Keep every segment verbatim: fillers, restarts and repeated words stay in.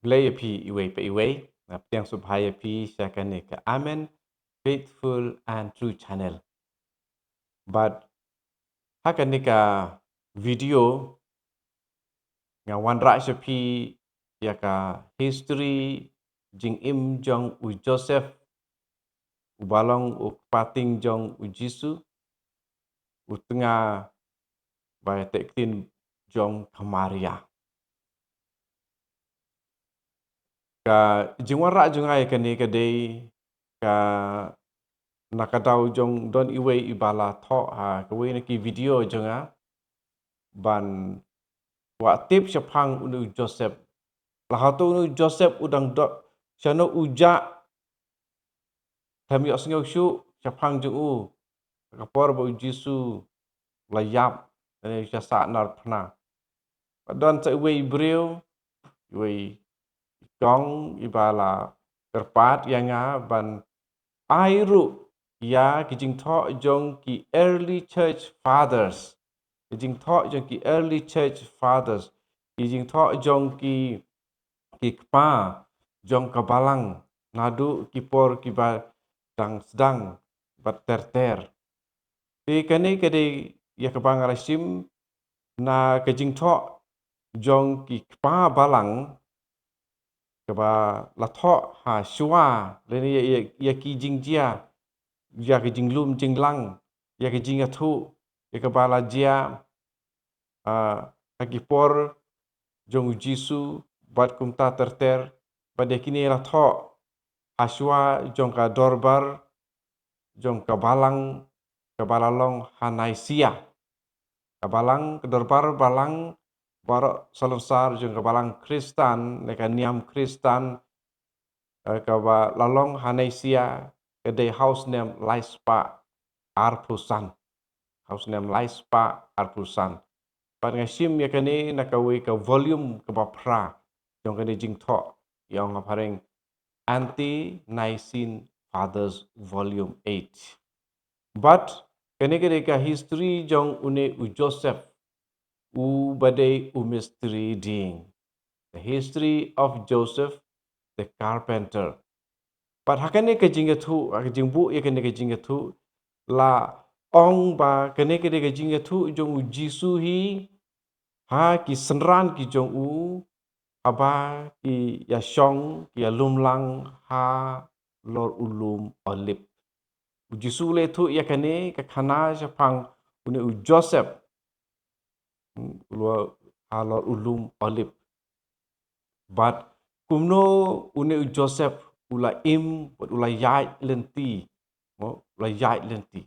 Blei ïa phi iwei pa iwei. Nga pdiang sngewbha ïa phi sha kane ka Amen Faithful and True Channel. Bad ha kane ka video nga wanrah sha phi ïa ka history jingim jong u Joseph, uba long u kpa ting jong u Jisu, u tnga bad ïa ka ktien jong ka Maria. Ka jingwanrah jong nga ïa kane ka dei ka na ka daw jong don iwei iba la thoh ha kawei na ki video jong nga ban wad tip shaphang une u Joseph. La hato une u Joseph u dang dok shano u jah, khlem ïohsngew shuh shaphang jong u ha ka por ba u Jisu u la ïap, lane u sah nar phna. Bad don sa iwei i briew, iwei i kong iba la kyrpad ïa nga ban ai ruh ïa ki jingthoh jong ki early church fathers, ki jingthoh jong ki early church fathers, ki jingthoh jong ki, ki kpa jong ka balang naduh ki por kiba dang sdang bad ter ter. Te kane ka dei ïa kaba nga la shim na ka jingthoh jong ki kpa balang, kaba la thoh ha shuwa, lane ïa, ïa, ïa ki jingjia, ïa ki jinglum jinglang, ïa ki jingïathuh, ïa kaba la jia, ah, ha ki por jong u Jisu bad kumta ter ter, bad ïa kine la thoh ha shuwa jong ka dorbar jong ka balang kaba la long ha Nicaea. Ka balang, ka dorbar balang baroh salonsar jong ka balang Khristan, ne ka niam Khristan, eh, kaba la long ha Nicaea, ka dei ha u snem lai spah arphew san. Ha u snem lai spah arphew san. Bad nga shim ïa kane na kawei ka volume kaba phra jong kane jingthoh, ïa ong ha phareng Ante-Nicene Fathers Volume eight. Bad kane ka dei ka history jong une u Joseph, uba dei u mistri dieng. The history of Joseph the carpenter. Bad ha kane ka jingïathuh, ha ka jingbuh ïa kane ka jingïathuh, la ong ba kane ka dei ka jingïathuh jong u Jisu hi ha ki synran ki jong u, haba ki ïashong, ki ïalum lang halor u lum Olib. U Jisu u la ïathuh ïa kane ka khana shaphang une u Joseph, hmm, u la halor u lum Olib. Bad kumno une u Joseph u la im, bad u la ïaid lynti, mo, u la ïaid lynti.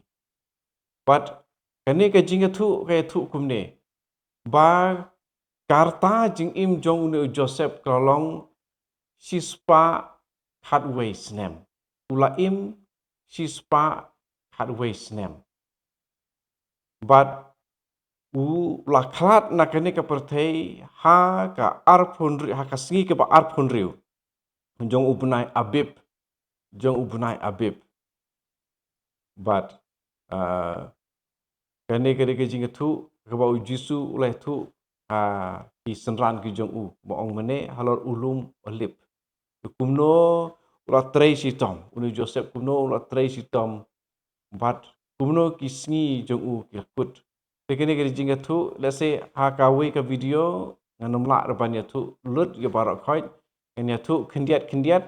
Bad kane ka jingïathuh ka ïathuh kumne, ba ka rta jingim jong une u Joseph ka la long shispah khatwei snem. U la im shispah khatwei snem. Bad u la khlad na kane ka pyrthei ha ka arphew hynriew, ha ka sngi kaba arphew hynriew jong u bnai Abib, jong u bnai Abib. Bad, ah, kane ka dei ka jingïathuh kaba u Jisu u la ïathuh ha ki synran ki jong u, ba ong mynne halor u lum Olib. Kumno u la trei shitom, une u Joseph kumno u la trei shitom, bad kumno ki sngi jong u ki la kut. Te kane ka dei ka jingïathuh, lehse ha kawei ka video ngan ym lah ruh ban ïathuh lut ïa baroh khoit, ngan ïathuh khyndiat khyndiat,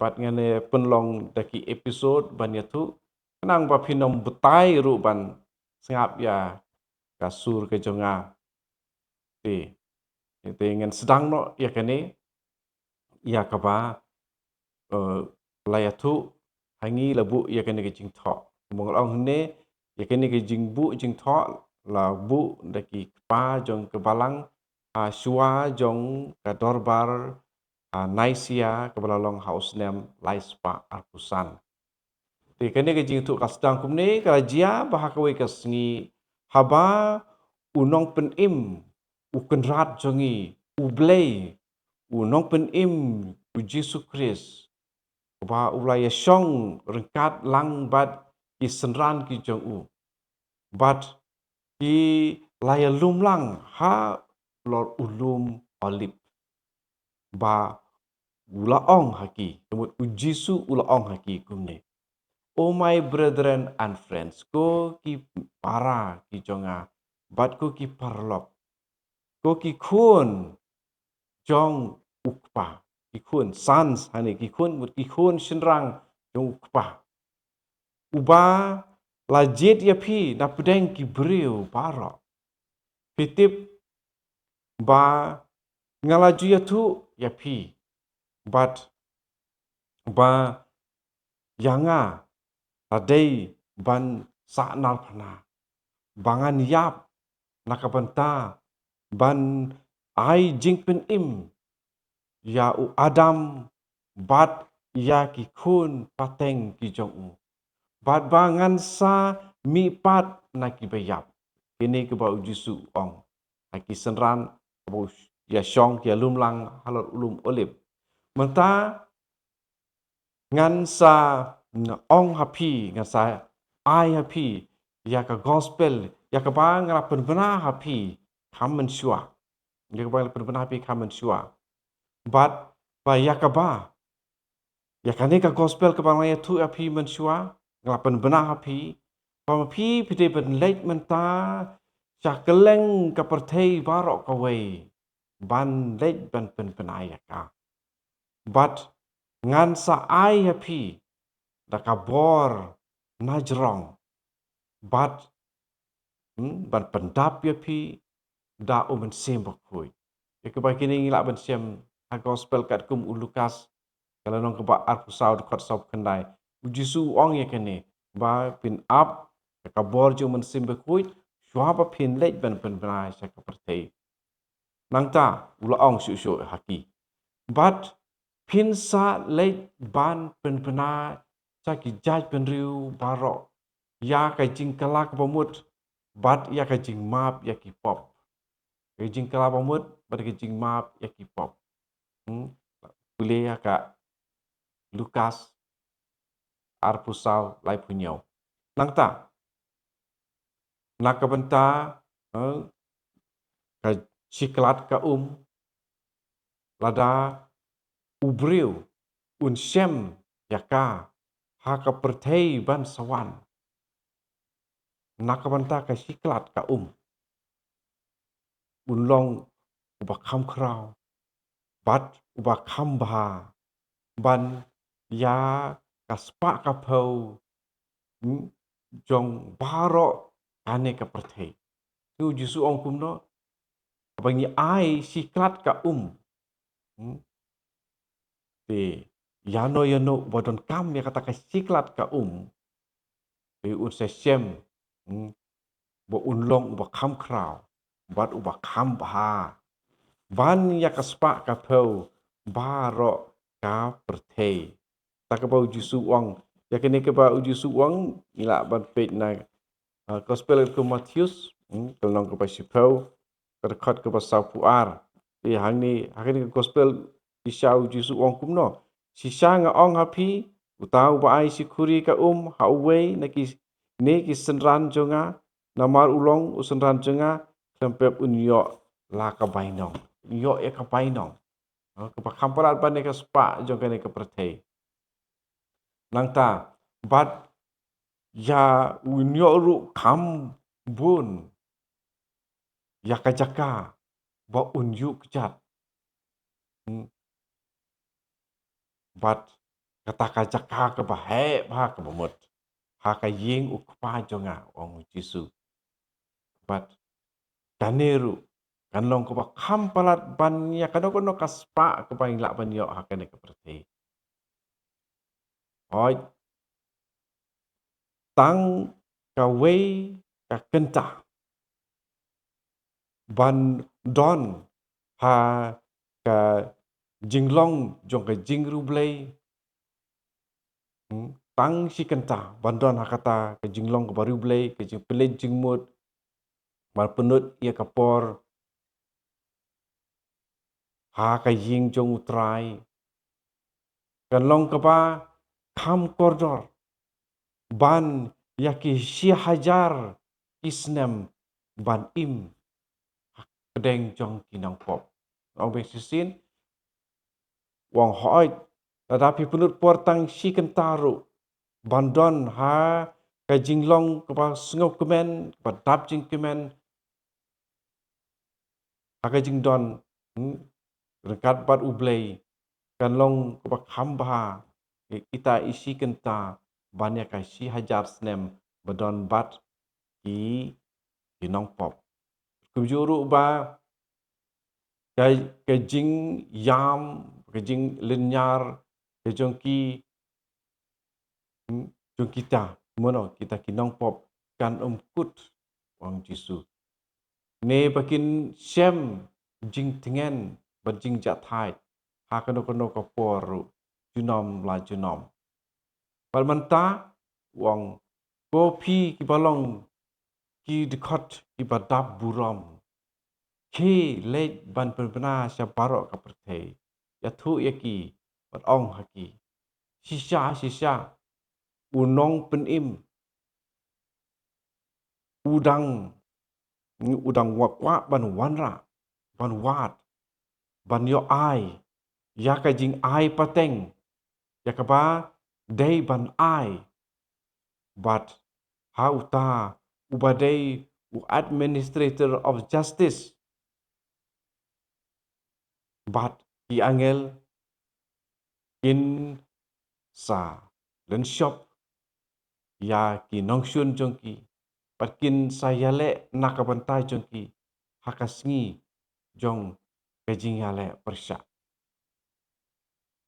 bad ngan ïa pynlong da ki episode ban ïathuh, khnang ba phin ym batai ruh ban sngap ïa ka sur ka jong nga. Te, te ngan sdang noh ïa kane, ïa kaba, eh, la ïathuh ha ngi la buh ïa kane ka jingthoh. Kumba nga la ong hangne, ïa kane ka jingbuh jingthoh la buh da ki kpa jong ka balang ha shuwa jong ka dorbar ha Nicaea kaba la long ha u snem lai spah arphew san. Te kane ka jingïathuh ka sdang kumne, ka la jia ba ha kawei ka sngi, haba u Nongpynim, u Kynrad jong ngi, U Blei, u Nongpynim, u Jisu Khrist, uba u la ïashong ryngkat lang bad ki synran ki jong u, bad ki la ïalum lang halor u lum Olib, ba u la ong ha ki, ka mut u Jisu u la ong ha ki kumne. O my brethren and friends, ko ki para ki jong nga, bad ko ki paralok, ko ki khun jong u Kpa, ki khun, sons, hangne ki khun, mut ki khun shynrang jong u Kpa. Uba la jied ïa phi na pdeng ki briew baroh. Phi tip ba nga la ju ïathuh ïa phi, bad ba ïa nga la dei ban sah narphna, ba ngan ïap na ka bynta ban ai jingpynim ïa u Adam bad ïa ki khun pateng ki jong u, bad ba ngan sa mihpat na kiba ïap. Kine kiba u Jisu u ong ha ki synran ba u ïashong, ki ïalum lang halor u lum Olib. Mynta ngan sa ong ha phi, ngan sa ai ha phi ïa ka gospel, ïa kaba nga la pynbna ha phi kham mynshuwa. Ïa kaba nga la pynbna ha phi kham mynshuwa. Bad ba ïa kaba, ïa kane ka gospel kaba nga la ïathuh ïa phi mynshuwa, nga la pynbna ha phi, ba ma phi phi dei ban leit mynta sha kylleng ka pyrthei baroh kawei, ban leit ban pynbna ïa ka. Bad ngan sa ai ha phi da ka bor na jrong, bad, hmm, ban pyndap ïa phi da u Mynsiem Bakhuid. Ïa kaba kine ngi lah ban shem ha gospel katkum u Lukas, ka lynnong kaba arphew saw, dkhot sawphew khyndai. U Jisu u ong ïa kane, ba phin ap da ka bor jong u Mynsiem Bakhuid shuwa ba phin leit ban pynbna sha ka pyrthei. Nangta u la ong shuh shuh ha ki, bad phin sa leit ban pynbna sha ki jaitbynriew baroh ïa ka jingkylla kaba mut bad ïa ka jingmap ïa ki pop. Ka jingkylla ba mut bad ka jingmap ïa ki pop. Hmm? Pule ïa ka Lukas arphew saw, laiphew hynñiew. Nangta na ka bynta, eh, ka shiklat ka um, lada u briew un shem ïa ka ha ka pyrthei ban sa wan, na ka bynta ka shiklat ka um, un long uba kham khraw bad uba kham bha ban ïa ka spah ka phew, hmm, jong baroh kane ka pyrthei. Te u Jisu u ong kumno? Ba ngi ai shiklat ka um, hmm, te ïano ïano uba donkam ïa kata ka shiklat ka um, te un sa shem, hmm, ba un long uba kham khraw bad uba kham bha ban ïa ka spah ka phew baroh ka pyrthei. Kata kaba u Jisu u ong. Ïa kane kaba u Jisu u ong ngi lah ban peit na, ah, gospel katkum u Mathaios, hmm, ka lynnong kaba shiphew, ka dkhot kaba sawphew ar. Te hangne ha kane ka gospel shisha u Jisu u ong kumno? Shisha nga ong ha phi, uta uba ai shi khuri ka um ha uwei na kine ki synran jong nga, namar u long u synran jong nga, khlem pep un ïoh la ka bainong. Un ïoh ïa ka bainong, ha, kaba kham palat ban ïa ka spah jong kane ka pyrthei. Nangta bad ïa un ïoh ruh kham bun ïa ka jaka ba un ïuh kjat. Hmm. Bad kata ka jaka kaba heh bha kaba mut, ha ka ïing u Kpa jong nga, ong u Jisu. Bad kane ruh kan long kaba kham palat ban ïa kano kano ka spah kaba ngi lah ban ïoh ha kane ka pyrthei. Hooid. Tang kawei ka kynta ban don ha ka jinglong jong ka jingriewblei. Hmm, tang shi kynta ban don ha kata ka jinglong kaba riewblei, ka jingpynleit jingmut, ban pynlut ïa ka por ha ka ïing jong u Trai. Kan long kaba kham kordor ban ïa ki shi hajar ki snem ban im hapdeng jong ki nongpop. Ong beit shisien, u ong, hooid, lada phi pynlut por tang shi kynta ruh ban don ha ka jinglong kaba sngewkmen, kaba dap jingkmen, ha ka jingdon, hmm, ryngkat bad U Blei, kan long kaba kham bha ïa kita i shi kynta ban ïa ka shi hajar snem ba don bad ki, ki nongpop. Kumjuh ruh ba ka, ka jingïam, ka jinglynñiar ka jong ki, hmm, jong kita, mano, kita ki nongpop kan ym kut, u ong Jisu. Ne ba kin shem jingtngen bad jingjahthait ha kano kano ka por ruh, junom la junom. Bad mynta u ong, ko phi kiba long ki dkhot kiba dap burom, khie leit ban pynbna sha baroh ka pyrthei. Ïathuh ïa ki bad ong ha ki, shisha shisha u nongpynim u dang, u dang kwah ban wanrah, ban wad, ban ïoh ai ïa ka jingai pateng ïa kaba dei ban ai. Bad ha uta uba dei u administrator of justice, bad ki angel kin sa lynshop ïa ki nongshun jong ki, bad kin sa ïaleh na ka bynta jong ki ha ka sngi jong ka jingïaleh pyrshah.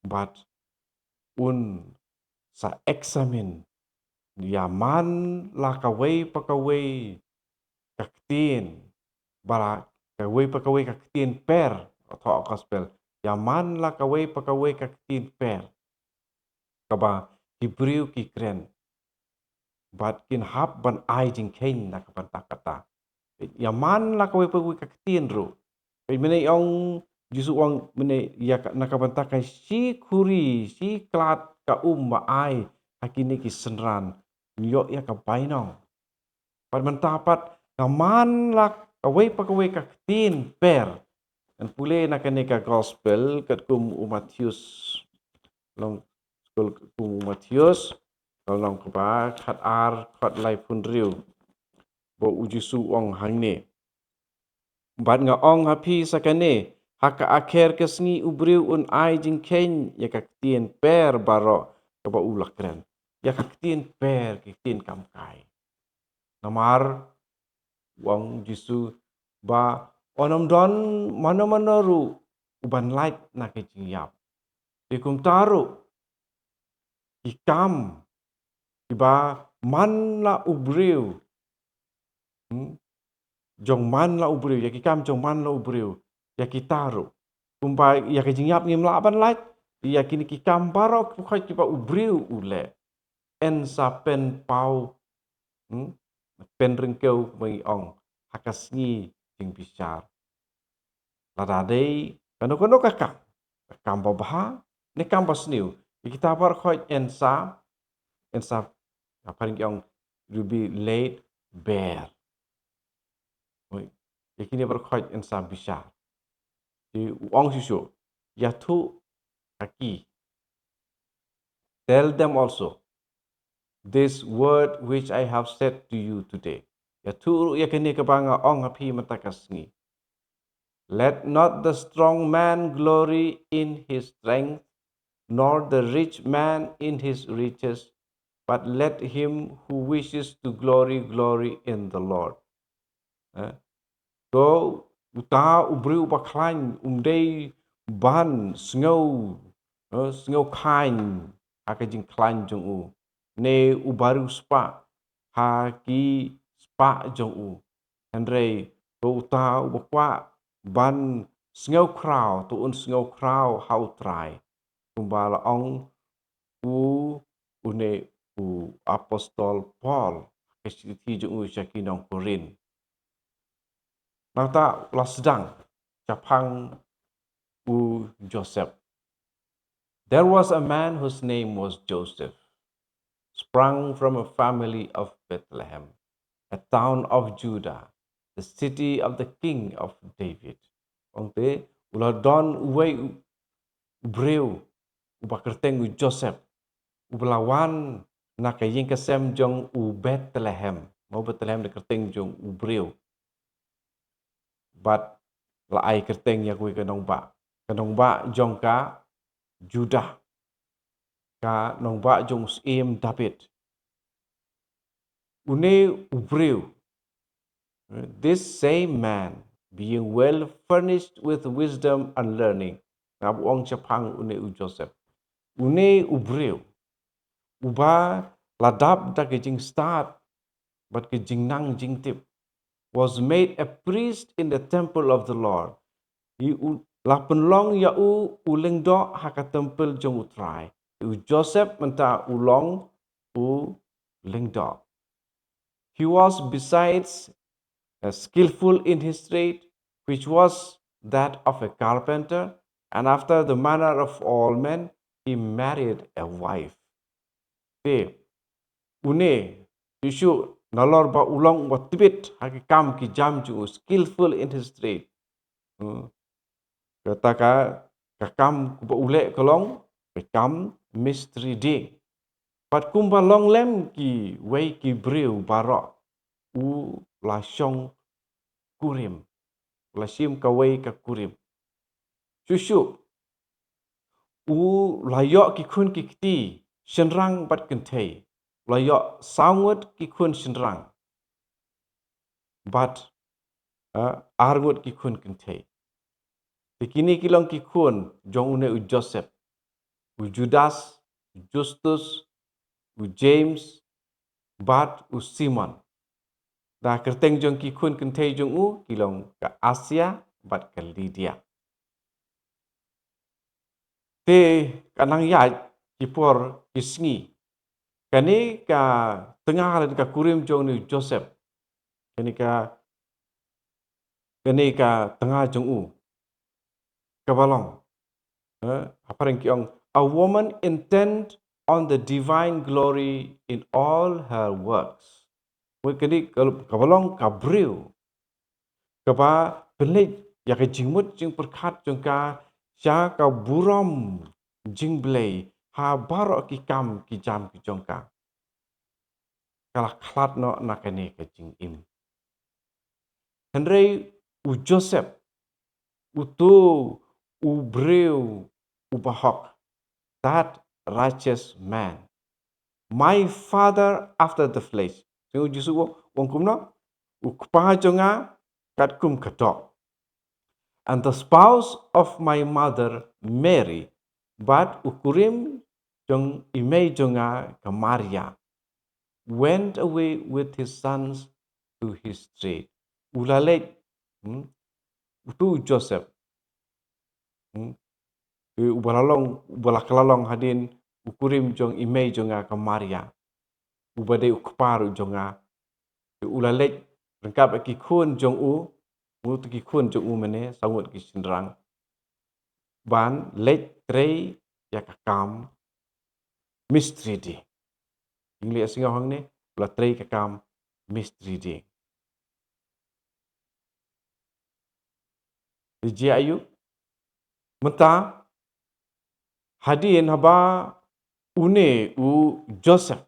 Bad un sa examine ïa man la kawei pa kawei ka ktien, ba la kawei pa kawei ka ktien per, thoh gospel, ïa man la kawei pa kawei ka ktien per kaba ki briew ki kren, bad kin hap ban ai jingkheiñ na ka bynta kata. Ïa man la kawei pa kawei ka ktien ruh. Peit mynne ong Jisu, ong mynne ïa ka, na ka bynta ka shi khuri, shi khlad ka um ba ai ha kine ki synran, ïoh ïa ka bainong. Bad mynta pat, ïa man la kawei pa kawei ka ktien per. Ngan pule na kane ka gospel katkum u Mathaios. Long, katkum u Mathaios, ka lynnong kaba khatar, khatlai phew hynriew. Ba u Jisu u ong hangne, bad nga ong ha phi sa kane, ha ka akher ka sngi u briew un ai jingkheiñ ïa ka ktien per baroh kaba u la kren. Ïa ka ktien per, ka ktien kam kai. Namar u ong Jisu ba un ym don mano mano ruh uban lait na ka jingïap. Te kumta ruh ki kam kiba man la u briew, hmm, jong man la u briew, ïa ki kam jong man la u briew, ïa kita ruh. Kumba ïa ka jingïap ngim lah ban lait, ïa kine ki kam baroh ki khoit kiba u briew u leh, yn sa pynpaw, hmm, pynryngkew, ba ngi ong, ha ka sngi jingbishar. Lada dei kano kano ka kam, ka kam babha ne kam basniew, ïa kita baroh khoit yn sa, yn sa, ha phareng ki ong, will be laid bare. Oi, ïa kine baroh khoit yn sa bishar. Te u ong shisha, ïathuh ha ki. Tell them also this word which I have said to you today. Ïathuh ruh ïa kane kaba nga ong ha phi mynta ka sngi. Let not the strong man glory in his strength, nor the rich man in his riches, but let him who wishes to glory glory in the Lord. Eh? To uta u briew uba khlaiñ um dei ban sngew, eh, sngew khlaiñ ha ka jingkhlaiñ jong u, ne uba riewspah ha ki spah jong u. Hynrei to uta uba kwah ban sngew khraw, to un sngew khraw ha U Trai, kumba la ong u, une u apostol Paul ha ka shithi jong u sha ki nong Korinth. Nangta la sdang shaphang u Joseph. There was a man whose name was Joseph, sprung from a family of Bethlehem, a town of Judah, the city of the king of David. Ong te, u la don uwei u, u briew uba kyrteng u Joseph, uba la wan na ka ïing ka sem jong u Bethlehem. Mo Bethlehem da kyrteng jong u briew. Bad la ai kyrteng ïa kawei ka nongbah. Ka nongbah jong ka Judah. Ka nongbah jong u Syiem David. Une u briew, this same man, being well furnished with wisdom and learning. Nga ba ong shaphang une u Joseph. Une u briew, uba la dap da ka jingstad bad ka jingnang jingtip, was made a priest in the temple of the Lord. Hi u, la pynlong ïa u u lyngdoh ha ka templ jong u Trai. U Joseph mynta u long u lyngdoh. He was besides, uh, skillful in his trade, which was that of a carpenter, and after the manner of all men, he married a wife. Te, une, shuh shuh, nalor ba u long uba tbit ha ki kam ki jam jong u, skillful in his trade. Hmm. Kata ka, ka kam kaba u leh ka long ka kam mistri dieng. Bad kumba long lem kiwei ki briew baroh, u la shong kurim. U la shim kawei ka kurim. Shuh shuh, u la ïoh ki khun ki kti shynrang bad kynthei. U la ïoh saw ngut ki khun shynrang bad, eh, ar ngut ki khun kynthei. Te kine ki long ki khun jong une u Joseph, u Judas, u Justus, u James, bad u Simon. Da kyrteng jong ki khun kynthei jong u ki long ka Asia bad ka Lydia. Te ka nang ïaid ki por ki sngi, kane ka tnga lane ka kurim jong une u Joseph, kane ka, kane ka tnga jong u, kaba long, eh, ha phareng ki ong, a woman intent on the divine glory in all her works. Kane ka, kaba long ka briew kaba pynleit ïa ka jingmut jingpyrkhat jong ka sha ka burom jong U Blei ha baroh ki kam ki jam ki jong ka. Ka la khlad noh na kane ka jingim. Hynrei u Joseph, uto u briew uba hok, that righteous man, my father after the flesh. Te u Jisu u ong kumno? U kpa jong nga katkum ka doh. And the spouse of my mother Mary, bad u kurim jong i mei jong nga ka Maria, went away with his sons to his trade. U la leit, hmm? Uto u Joseph, hmm? Uba la long, uba la kylla long hadien u kurim jong i mei jong nga ka Maria, uba dei u kpa ruh jong nga. U la leit ryngkat bad ki khun jong u, uto ki khun jong u mane saw ngut ki shynrang, ban leit trei ïa ka kam mistri dieng. Ïing lei sngew hangne, u la trei ka kam mistri dieng. Te jia aïu? Mynta hadien haba une u Joseph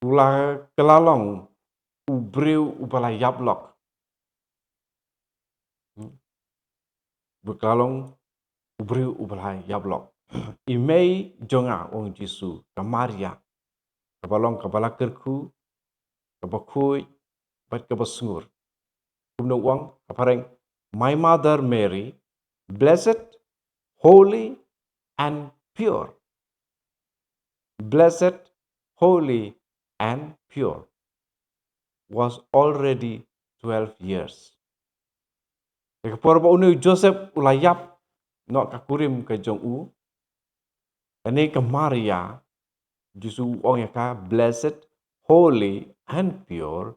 u la kylla long u briew uba la ïap lok. Hmm. U kylla long u briew uba la ïap lok. I mei jong nga, ong Jisu, ka Maria, kaba long kaba la kyrkhu, kaba khuid bad kaba sngur. Kumno u ong ha phareng, my mother Mary, blessed, holy and pure. Blessed, holy and pure, was already twelve years. Ïa ka por ba une u Joseph u la ïap noh ka kurim ka jong u, kane ka Maria, Jisu u ong ïa ka blessed, holy and pure,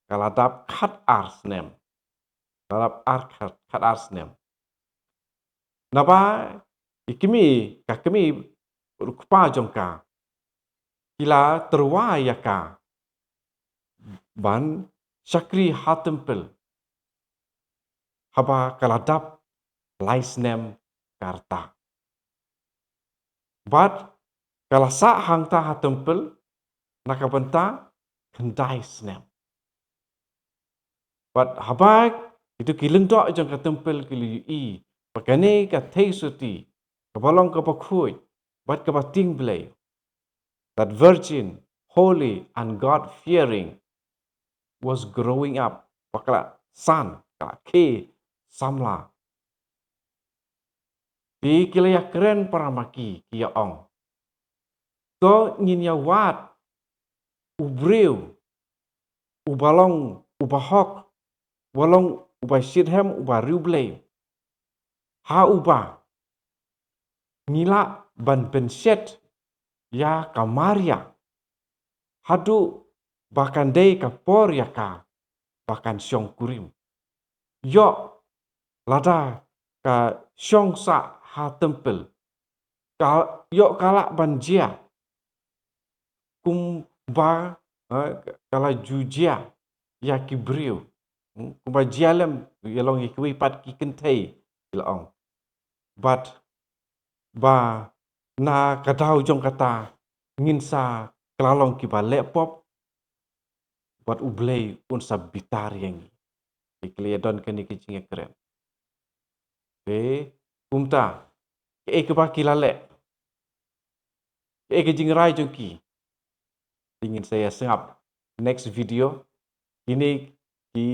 ka la dap khatar snem. Ka la dap ar khat, khatar snem. Naba i kmie, ka kmie ruh kpa jong ka, ki la tyrwa ïa ka ban shakri ha templ haba ka la dap lai snem ka rta. Bad ka la sah hangta ha templ na ka bynta khyndai snem. Bad haba kito ki lyngdoh jong ka templ ki la ïohi ba kane ka theisotti kaba long kaba khuid bad kaba tieng Blei, that virgin, holy and God fearing, was growing up, ba ka la san, ka la khie samla. Te ki la ïakren para ma ki, ki ïa ong, to ngin ïa wad u briew uba long uba hok, uba long uba shitrhem, uba riewblei, ha uba ngi lah ban pynshet ïa ka Maria haduh ba kan dei ka por ïa ka ba kan shong kurim. Ïoh lada ka shong sah ha templ, ka ïoh ka lah ban jia kumba, eh, ka la ju jia ïa ki briew. Hmm, kumba jia lem ïa long ïa kiwei pat ki kynthei, ki la ong. Bad ba na ka daw jong kata ngin sa kylla long kiba leh pop, bad U Blei un sa bitar ïa ngi. Te ki la ïa don kane ka jingïakren. Te kumta, kaei kaba ki la leh, kaei ka jingrai jong ki, te ngin sa ïa sngap next video. Kine ki,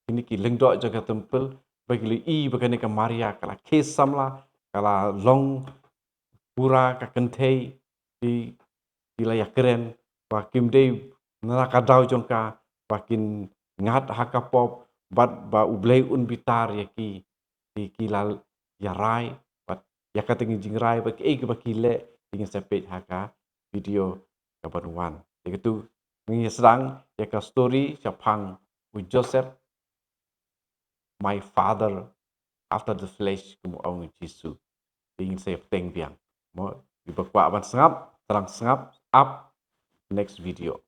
kine ki lyngdoh jong ka templ ba ki la ïohi ba kane ka Maria ka la khie samla, ka la long pura ka kynthei, ki, ki la ïakren ba kim dei na ka daw jong ka ba kin ngat ha ka pop, bad ba U Blei un bitar ïa ki, ki, ki la ïa rai, bad ïa kata ka jingrai ba kiei kiba ki leh, te ngin sa peit ha ka video kaban wan. Te katu ngin ïa sdang ïa ka story shaphang u Joseph, my father after the flesh, kum u ong u Jisu. Te ngin sa ïa bteng biang. Mo, kiba kwah ban sngap, sdang sngap, ap next video.